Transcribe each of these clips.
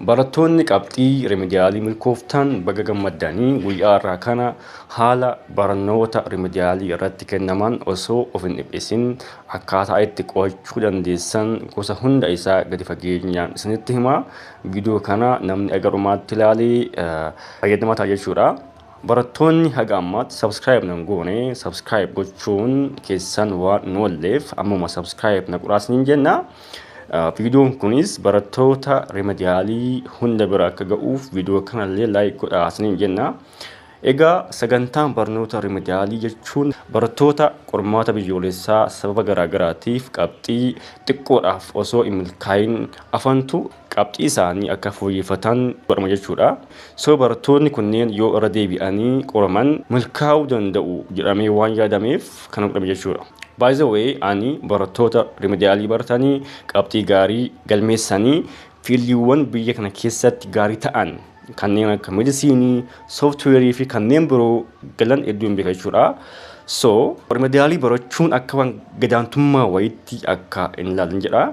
Barattoonni qabxii remedialii milkooftan, baga gammaddanii. Guyyaa irraa kana haala barnoota remedialii irratti kennaman osoo of hin dhiphisin akkaataa itti qo'achuu dandeessan gosa hunda isaa gadi fageenyaan isinitti hima. Viidiyoo kana namni aga dhumaatti ilaalee fayyadamaa ta'a jechuudha. Barattoonni haga ammaatti subscribe nan goone, subscribe gochuun keessan waan hin oolleef ammuma subscribe na godhaa isiniin jenna. Viidiyoon kunis barattoota remedialii hunda bira akka ga'uuf viidiyoo kanallee like godhaa isiniin jenna. Egaa sagantaan barnoota remedialii jechuun barattoota qormaata biyyoolessaa sababa garaagaraatiif qabxii xiqqoodhaaf osoo hin milkaa'in afantu qabxii isaanii akka fooyyeffatan godhama jechuudha. So barattoonni kunneen yoo irra deebi'anii qoraman milkaa'uu danda'u jedhamee waan yaadameef kana godhame jechuudha. By the way, ani barattoota remedialii baratanii qabxii gaarii galmeessanii fieldiiwwan biyya kana keessatti gaarii ta'an kanneen akka medicineii, softwareii fi kanneen biroo galan hedduu hin beeka jechuudha. So remedialii barachuun akka waan gadaantummaa wayiitti akka hin ilaalin jedha.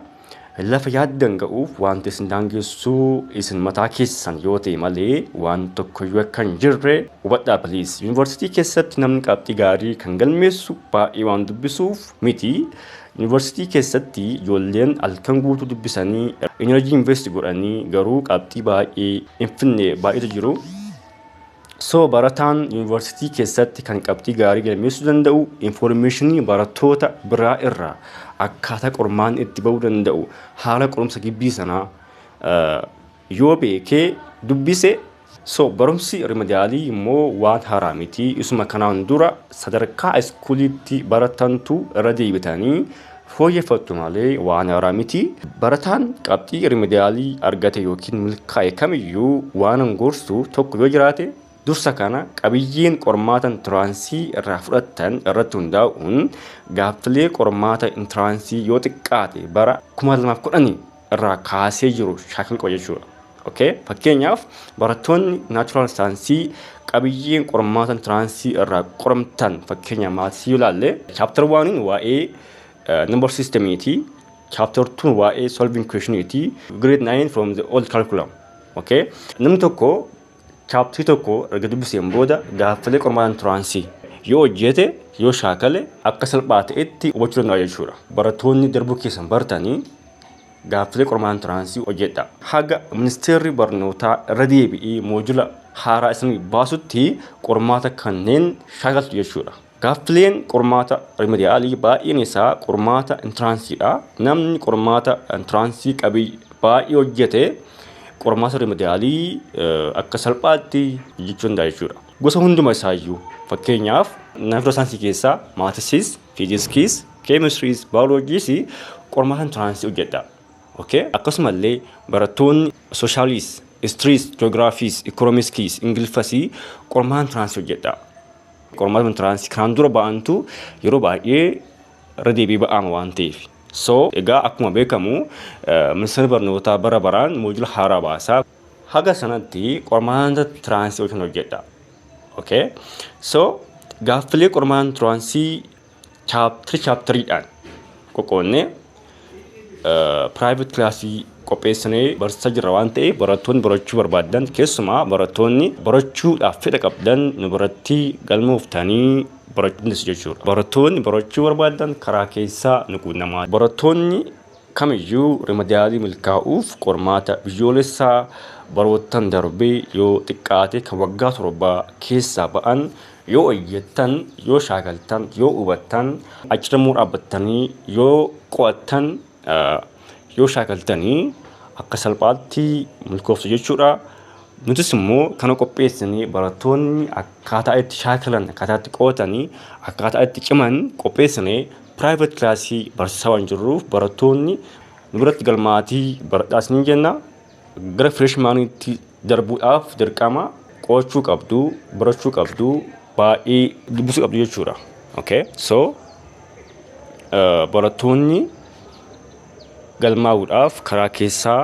Lafa yaaddan ga'uuf wanti isin daangessuu isin mataa keessan yoo ta'e malee waan tokkoyyuu akka hin jirre hubadhaa, please. Yuunivarsiitii keessatti namni qabxii gaarii kan galmeessu baay'ee waan dubbisuuf miti. Yuunivarsiitii keessatti ijoolleen halkan guutuu dubbisanii, energy invest godhanii, garuu qabxii baay'ee hin finne baay'eetu jiru. So barataan yuunivarsiitii keessatti kan qabxii gaarii galmeessuu danda'u informationii barattoota biraa irraa akkaataa qormaan itti ba'uu danda'u, haala qorumsa gibbii sanaa yoo beekee dubbise. So barumsi remedialii immoo waan haaraa miti. Isuma kanaan dura sadarkaa schooliitti baratantu irra deebitanii fooyyeffattu malee waan haaraa miti. Barataan qabxii remedialii argate yookiin milkaa'e kamiyyuu waan gorsu tokko yoo jiraate, dursa kana qabiyyeen qormaata entranceii irraa fudhattan irratti hundaa'uun gaaffilee qormaata entranceii yoo xiqqaate bara 2010 irraa kaasee jiru shaakaluu qaba jechuudha. Okay? Fakkeenyaaf, barattoonni natural scienceii qabiyyeen qormaata entranceii irraa qoramtan, fakkeenya mathsii yoo ilaalle, chapter 1 waa'ee number systemiiti. Chapter 2 waa'ee solving questioniiti. Grade 9 from the old curriculum. Okay? Namni tokko chapterii tokko erga dubbiseen booda gaaffilee qormaata entranceii yoo hojjete, yoo shaakale, akka salphaa ta'etti hubachuu danda'a jechuudha. Barattoonni darbuu keessan bartanii gaaffilee qormaata entranceii hojjedha. Haga ministeerri barnootaa irra deebi'ee module haaraa isin baasutti qormaata kanneen shaakaltu jechuudha. Gaaffileen qormaata remedialii baay'een isaa qormaata entranceiidha. Namni qormaata entranceii qabii baay'ee hojjete qormaata remedialii akka salphaatti hojjechuu danda'a jechuudha. Gosa hunduma isaayyuu, fakkeenyaaf natural scienceii keessaa mathsiis, physicsiis, chemistrys, biologiis qormaata entranceii hojjedha. Okay? Akkasumallee barattoonni socialiis, historys, geographys, economicsiis, ingiliffasii qormaata entranceii hojjedha. Qormaata entranceii kanaan dura ba'antu yeroo baay'ee irra deebii ba'ama waan ta'eef. So egaa akkuma beekamu ministeerri barnootaa bara baraan module haaraa baasaa. Haga sanatti qormaata entranceii hojii hojjedha. Okay? So gaaffilee qormaata entranceii chapterii chapteriidhaan qoqqoonnee private classii qopheessinee barsiisaa jirra waan ta'eef, barattoonni barachuu barbaadan, keessumaa barattoonni barachuudhaaf fedha qabdan, nu biratti galmooftanii barachuu dandeessu jechuudha. Barattoonni barachuu barbaadan karaa keessaa nu quunnamaa. Barattoonni kamiyyuu remedialii milkaa'uuf qormaata biyyoolessaa baroottan darbee yoo xiqqaate kan waggaa 7 keessaa ba'an yoo hojjettan, yoo shaakaltan, yoo hubattan, achirra dhaabbattanii yoo qo'attan, yoo shaakaltanii, akka salphaatti milkooftu jechuudha. Nutis immoo kana qopheessinee barattoonni akkaataa itti shaakalan, akkaataa itti qo'atanii, akkaataa itti ciman qopheessinee private classii barsiisaa waan jirruuf, barattoonni nu biratti galmaatii baradhaa isiniin jenna. Gara freshmaniitti darbuudhaaf dirqama qo'achuu qabdu, barachuu qabdu, baay'ee dubbisuu qabdu jechuudha. Okay? So barattoonni galmaa'uudhaaf karaa keessaa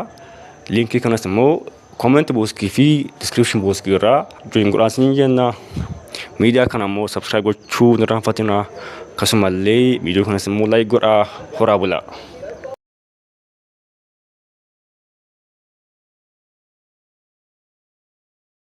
linkii kanas immoo comment boxii fi description boxii irraa join godhaa isiniin jenna. Miidiyaa kana immoo subscribe gochuu hin irraanfatinaa. Akkasumallee viidiyoo kanas immoo like godhaa, horaa bulaa.